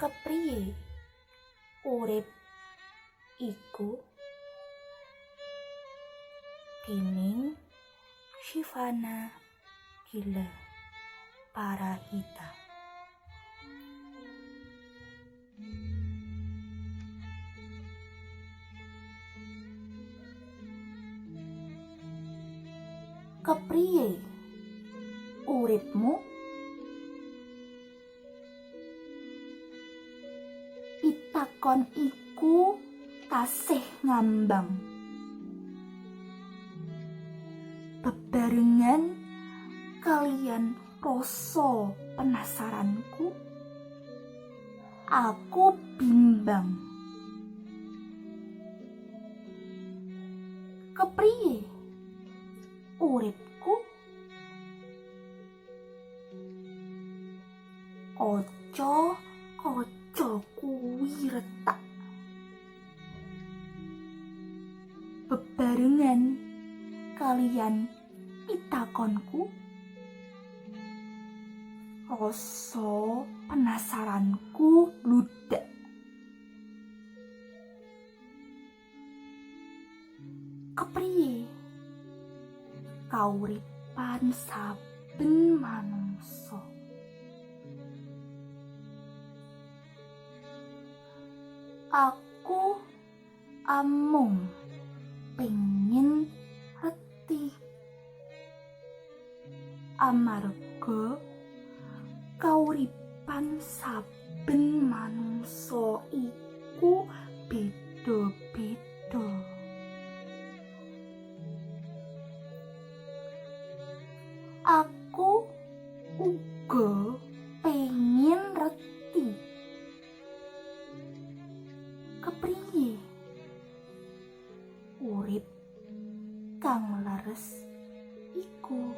Kepriye urip iku? Dening Shivana Gila Parahita. Kepriye uripmu? Pitakon iku tasih ngambang. Bebarengan kaliyan rasa penasaranku, aku bimbang. Kepriye uripku? Kaca kaca kuwi retak. Bebarengan kaliyan pitakonku, rasa penasaranku bludak. Kepriye kauripan saben manungsa? Aku amung pengin reti amarga kauripan saben manungsa iku beda-beda. Aku uga pengin reti kepriye urip kang leres iku.